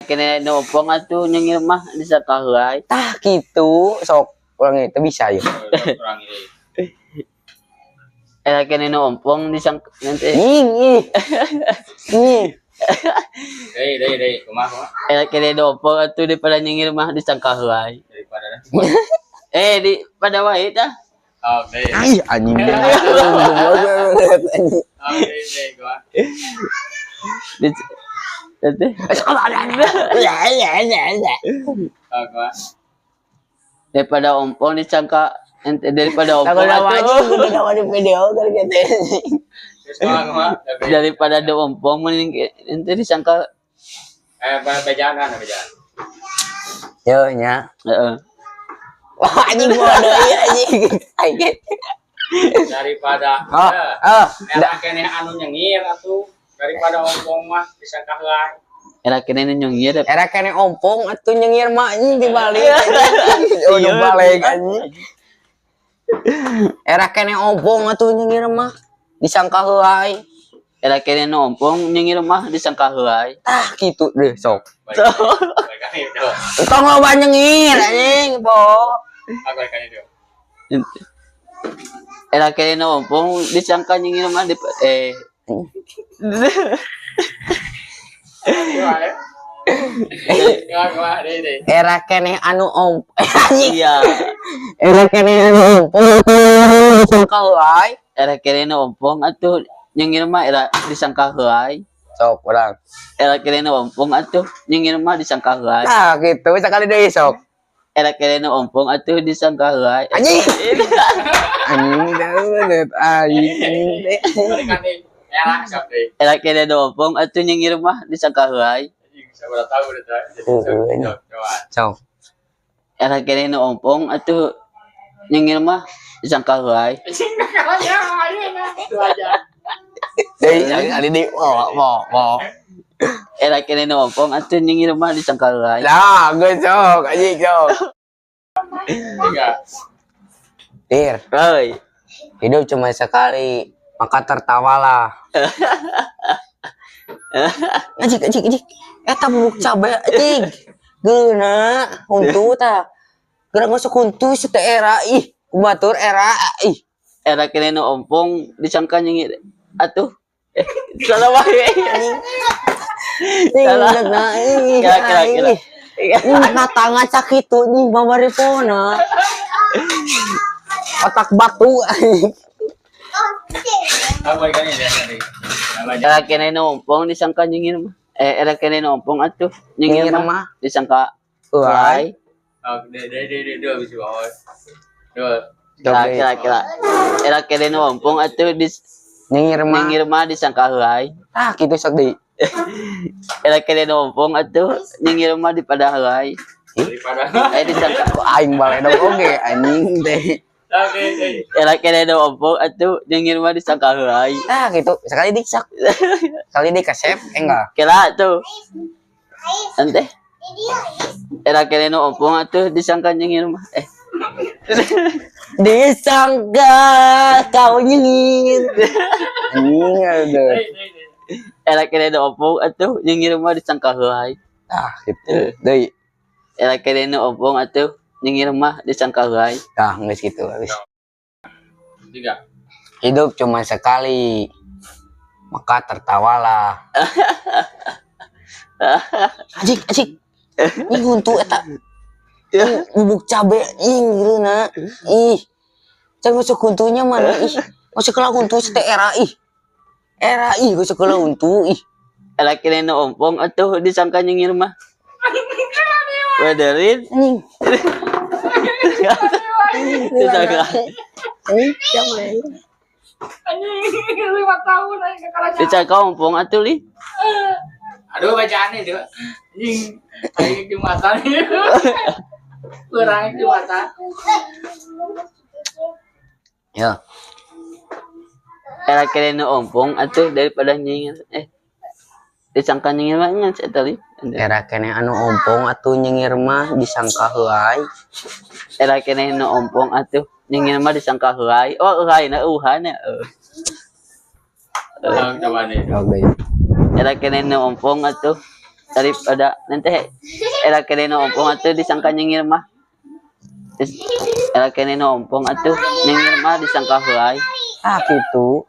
Keneh nu ompong atuh nyengir mah disangka heureuy. Tah gitu, sok urang itu bisa ya. Kurang ini. Era keneh nu ompong disangka nanti. Ing ih. Ih. Deui deui deui, kumaha kumaha? Era keneh nu ompong atuh daripada nyengir mah disangka heureuy. Daripada Eh, di pada wae tah. Oh, deui. Ih, anjing. Goblok anjing. Oh, deui deui kumaha? Di nanti. Oh, kumaha? Daripada ompong disangka ente daripada ompong Aku nama atuh. anjing, kudu nama di video kan gitu. Terus kumaha kumaha? Tapi Daripada do ompong mending ente disangka. Eh, bejaan kan bejaan. Yo nya. Heeh. Wah, anjing bodoh iya anjing. Anjing. Daripada Oh, eh, oh, era keneh anu nyengir atuh daripada ompong mah disangka heureuy. Era keneh nu nyengir. Era keneh ompong atuh nyengir mah anjing dibalik anjing. Oh, Iya. dibalik anjing. Era keneh ompong atuh nyengir mah disangka heureuy. Era keneh nu ompong nyengir mah disangka heureuy. Tah gitu deh sok. Balik balikan itu. Entong loba nyengir anjing, po. Ah, balikan itu. Era keneh nu ompong disangka nyengir mah di eh. Kumaha ya? Kumaha kumaha deui deui. Era keneh anu om anjing. Iya. Era keneh anu ompong disangka heureuy. Era keneh nu ompong atuh nyengir mah era disangka heureuy. Sok urang. Era keneh nu ompong atuh nyengir mah disangka heureuy. Nah, gitu sekali deui sok. Era keneh nu ompong atuh disangka heureuy. Anjing. Anjing anjing. Balikan deui. Era sok deui. Era keneh nu ompong atuh nyengir mah disangka heureuy. Anjing sabaraha tahu udah tah. Oh, ini. Coba. Sok. Era keneh nu ompong atuh nyengir mah disangka heureuy. Anjing kalanya ayeuna. Itu aja. Deui sekali deui. Oh, oh, oh. Era keneh nu ompong atuh nyengir mah disangka heureuy. Lah, geus sok anjing sok. Tiga. Dir, Heuy. hidup cuma sekali, maka tertawalah. Anjing, anjing, anjing. Eta bubuk cabe anjing. Geuna, huntu tah. Geura ngosok huntu si teh era ih, kumatur era ih. Era keneh nu ompong disangka nyengir atuh. Eh, salah wae. Anjing. Salah. Nah, ih. Kira kira kira. Ih, na tangan sakitu nih mamaripona. Otak batu anjing. Ah, balikan ini tadi. Namanya. Era keneh nu ompong disangka nyengir mah. Eh, era keneh nu ompong atuh nyengir Nyengir mah mah. disangka Heureuy. heureuy. Oh, deui deui deui deui bisa bawa. Dua. Kira kira kira. Era keneh nu ompong atuh dis Nyengir mah. nyengir mah disangka heureuy. Ah, kitu sok deui. Era keneh nu ompong atuh nyengir mah dipada heureuy. Daripada. Eh, disangka Aing baledog oge anjing teh. Oke, deui. Era keneh nu ompong atuh nyengir mah disangka heureuy. Ah, gitu. Sekali diksak. Sekali dikasep, eh enggak. Kira tuh. Ente. Era keneh nu ompong atuh disangka nyengir mah. Eh, Disangka kau nyengir. Anjing aduh. Deui deui deui. Era keneh nu ompong atuh nyengir mah disangka heureuy. Ah, gitu. Deui. Era keneh nu ompong atuh nyengir mah disangka heureuy. Ah, geus gitu habis. Tiga. Hidup cuma sekali. Maka tertawalah. Anjing, anjing. Ih, huntu eta. Ih, bubuk cabe ih geuna. Ih. Can masuk huntunya mana ih. Masuk ke huntu si teh era ih. Era ih gosok ke huntu ih. Era keneh nu ompong atuh disangka nyengir mah. Wederin Anjing. disangka. Anjing, cabe. Anjing 5 tahun aing kakalanya. Disangka ompong atuh li. Aduh bacaannya itu. Anjing aing jumatan. Kurang jumatan. Ya. Era keneh nu ompong atuh daripada nyengir eh disangka nyengir mah ngan eta li. Era keneh anu ompong atuh nyengir mah disangka heureuy. Era keneh nu ompong atuh nyengir mah disangka heureuy. Oh, heureuy na euhan ya. Oh, coba nih. Oke. Era keneh nu ompong atuh Daripada nanti era keneh nu ompong atuh disangka nyengir mah. Era keneh nu ompong atuh nyengir mah disangka heulay. Ah, gitu.